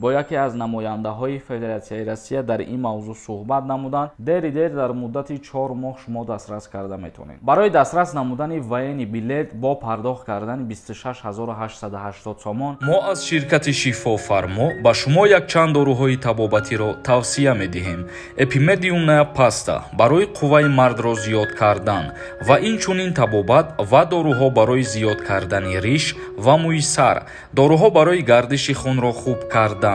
Бо яке аз намояндаҳои Федератсияи Россия дар ин мавзӯъ суҳбат намуданд. Дери дер дар муддати 4 моҳ шумо дастрас карда метавонед. Барои дастрас намудани военный билет бо пардохт кардани 26 880 сомон. Мо аз ширкати Шифофармо ба шумо якчанд доруҳои табобатиро тавсия медиҳем: эпимедиумная паста барои қувваи мардро зиёд кардан ва инчунин табобат ва доруҳо барои зиёд кардани риш ва мӯи сар, доруҳо барои гардиши хунро хуб кардан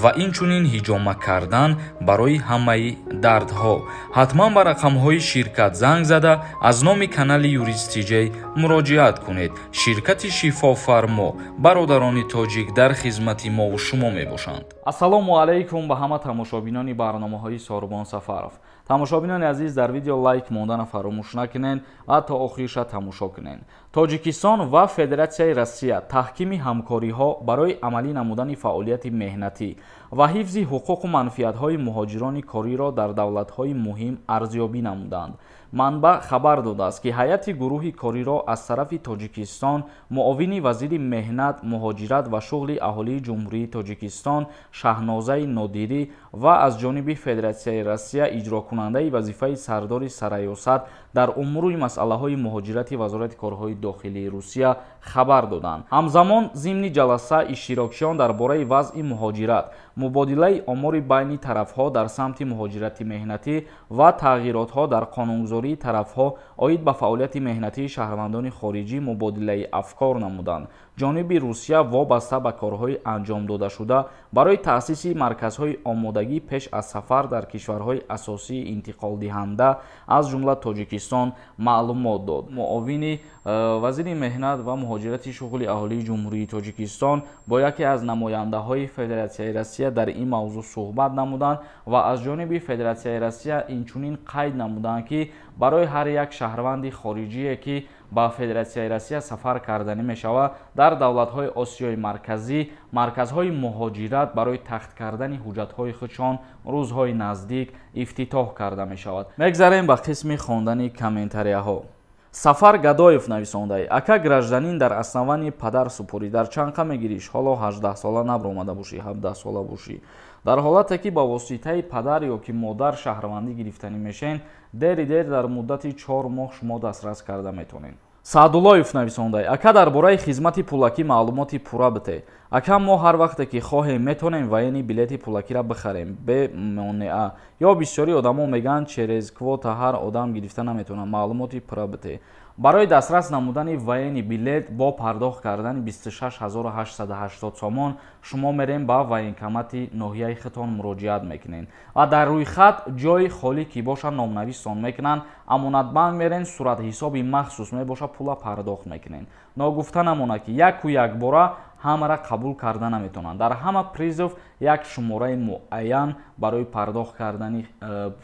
ва инчунин ҳиҷома кардан барои ҳамаи дардҳо. Ҳатман ба рақамҳои ширкат занг зада, аз номи канали Юрист Тиҷей муроҷиат кунед. Ширкати Шифофармо, бародарони тоҷик дар хизмати мову шумо мебошанд. Ассалому алайкум ба ҳама тамошобинони барномаҳои Сорбон Сафаров. Тамошобинони азиз, дар видео лайк мондана фаромӯш накунед ва то охирша тамошо кунед. Тоҷикистон ва Федератсияи Россия таҳкими ҳамкориҳо барои амалӣ намудани фаъолияти меҳнатӣ ва ҳифзи ҳуқуқу манфиатҳои муҳоҷирони кориро дар давлатҳои муҳим арзёбӣ намуданд. Манбаъ хабар додааст, ки ҳайати гурӯҳи кориро аз тарафи Тоҷикистон муовини вазири меҳнат, муҳоҷират ва шуғли аҳолии Ҷумҳурии Тоҷикистон Шаҳнозаи Нодирӣ ва аз ҷониби Федератсияи Россия иҷрокунандаи вазифаи сардори сарраёсат дар умури масъалаҳои муҳоҷирати Вазорати корҳои дохилии Русия хабар доданд. Ҳамзамон, зимни ҷаласа иштирокчиён дар бораи вазъи муҳоҷират, мубодилаи омори байни тарафҳо дар самти муҳоҷирати меҳнатӣ ва тағйиротҳо дар қонунгузории тарафҳо оид ба фаъолияти меҳнатии шаҳрвандони хориҷӣ мубодилаи афкор намуданд. Ҷониби Русия вобаста ба корҳои анҷомдодашуда барои таъсиси марказҳои омодагӣ пеш аз сафар дар кишварҳои асосии интиқолдиҳанда, аз ҷумла Тоҷикистон, маълумот дод. Муовини вазири меҳнат ва муҳоҷирати шуғли аҳолии Ҷумҳурии Тоҷикистон бо яке аз намояндаҳои Федератсияи Россия дар ин мавзӯъ суҳбат намуданд ва аз ҷониби Федератсияи Россия инчунин қайд намуданд, ки барои ҳар як шаҳрванди хориҷие, ки ба Федератсияи Россия сафар карданӣ мешавад, дар давлатҳои Осиёи Марказӣ марказҳои муҳоҷират барои тахт кардани ҳуҷҷатҳои худшон рӯзҳои наздик ифтитоҳ карда мешавад. Мегзарем ба қисми хондани комментарияҳо. Сафар Гадоев нависондаи: «Ака, гражданин дар основании падар супорӣ дар чанқа мегириш? Ҳоло 18сола набаромада бошӣ, 17сола бошӣ. Дар ҳолате ки ба воситаи падар ё ки модар шаҳрвандӣ гирифтанӣ мешен, дери дер дар муддати 4 моҳ шумо дастрас карда метавонед». Саъдуллоев нависондай: «Ака, дар бораи хизмати пулакӣ маълумоти пурра бите. Ака, мо ҳар вақте ки хоҳем, метавонем военный билети пулакира бихарем бе монеа ё бисёри одамо мегӯянд, через квота ҳар одам гирифта наметавонад? Маълумоти пурра бите». Барои дастрас намудани военный билет бо пардохт кардани 26 880 сомон шумо мерем ба военкомати ноҳияи худтон муроҷиат мекунед ва дар рӯйхат ҷои холӣ ки бошад, номнависсон мекунанд. Амонатбанк мерен, суратҳисоби махсус мебошад, пула пардохт мекунед. Ногуфта намонад, ки яку якбора ҳамаро қабул карда наметавонанд. Дар ҳама призыв як шумораи муайян барои пардохт кардани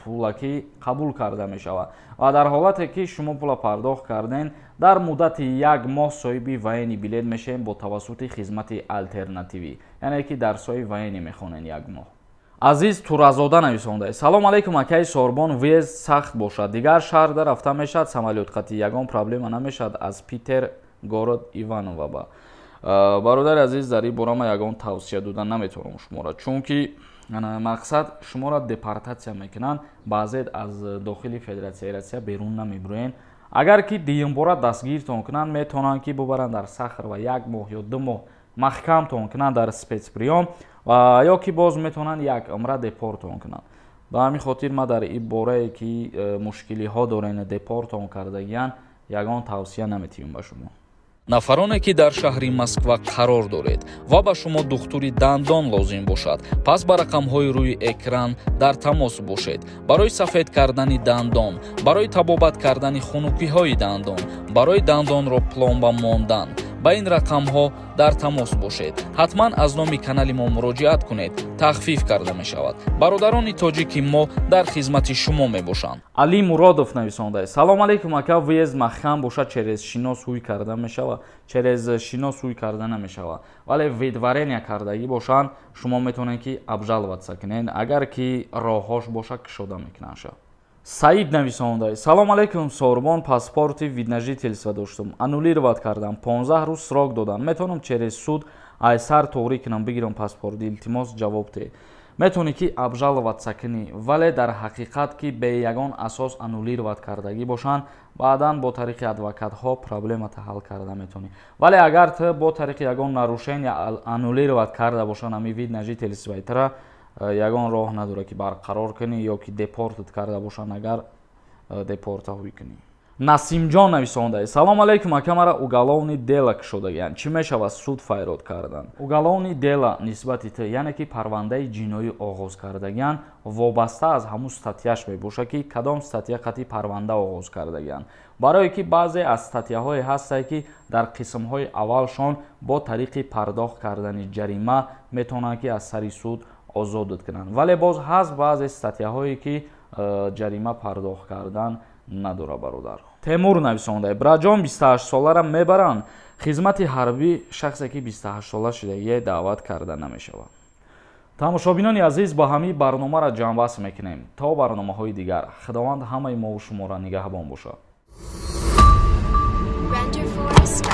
пулакӣ қабул карда мешавад ва дар ҳолате ки шумо пула пардохт карден, дар муддати як моҳ соҳиби военный билет мешавем бо тавассути хизмати алтернативӣ, яъне ки дарсҳои военный мехонен як моҳ. Азиз Туразода нависонда: «Салом алейкум, акаи Сорбон. Въезд сахт бошад, дигар шаҳрда рафта мешавад самолёт қатӣ? Ягон проблема намешавад аз Питер город Иваново ба?» Бародари азиз, дар ин бора ман ягон тавсия дода наметавонам шуморо, чунки мақсад шуморо депортатсия мекунанд, баъзет аз дохили Федератсияи Россия берун намебироен. Агар ки дуюмбора дастгиртон кунанд, метавонанд ки бубаранд дар Сахарова, як моҳ ё 2 моҳ маҳкамтон кунанд дар спецприём ва ё ки боз метавонанд як умра депортон кунанд. Ба ҳамин хотир ман дар ин борае ки мушкилиҳо дорен, депортон кардагиян, ягон тавсия наметиҳам ба шумо. Нафароне ки дар шаҳри Москва қарор доред ва ба шумо духтури дандон лозим бошад, пас ба рақамҳои рӯи экран дар тамос бошед. Барои сафед кардани дандон, барои табобат кардани хунукиҳои дандон, барои дандонро пломба мондан ба ин рақамҳо дар тамос бошед. Ҳатман аз номи канали мо муроҷиат кунед, тахфиф карда мешавад. Бародарони тоҷики мо дар хизмати шумо мебошанд. Али Муродов нависонда: «Салом алейкум, ака. Въезд маҳкам бошад, через шинос ҳуй карда мешавад?» Через шинос ҳуй карда намешавад, вале выдворения кардагӣ бошанд, шумо метавонед ки обжаловаться кунед. Агар ки роҳҳош бошад, кушода мекунанд ша. Саид нависонда: «Салом алейкум, Сорбон. Паспорти вид на жительство доштум, аннулировать кардам, 15 рӯз срок додам. Метавонам через суд Ай сар тоғрӣ кунам, бигирам паспорт? Илтимос, ҷавоб те. Метавонӣ ки обжаловаться кунӣ, вале дар ҳақиқат ки бе ягон асос аннулировать кардагӣ бошанд, баъдан бо тариқи адвокатҳо проблемата ҳал карда метавонӣ. Вале агар ту бо тариқи ягон нарушение аннулировать карда бошанд ҳами вид на жительство тра, ягон роҳ надорад, ки барқарор кунӣ, ё ки депортат карда бошанд, агар депорта ҳуй кунӣ. Насимҷон нависонда: «Салом алейкум, ака, мара уголовный дело кушодагиянд, чӣ мешавад? Суд файрод кардан». Уголовный дело нисбати ту, яъне ки парвандаи ҷиноӣ оғоз кардагиянд, вобаста аз ҳамун статьяш мебошад, ки кадом статья қати парванда оғоз кардагиянд, барое ки баъзе аз статьяҳое ҳастанд, ки дар қисмҳои аввалшон бо тариқи пардохт кардани ҷарима метавонанд, ки аз сари суд озодат кунанд, вале боз ҳаст баъзе статьяҳое, ки ҷарима пардохт кардан надора, бародар. Темур нависонда: «Браҷон, 28 солара мебаранд хизмати ҳарбӣ?» Шахсе ки 28 сола шудагие, даъват карда намешавад. Тамошобинони азиз, ба ҳамин барномаро ҷамъбаст мекунем. То барномаҳои дигар Худованд ҳамаи мову шуморо нигаҳбон бошад. Render Forest.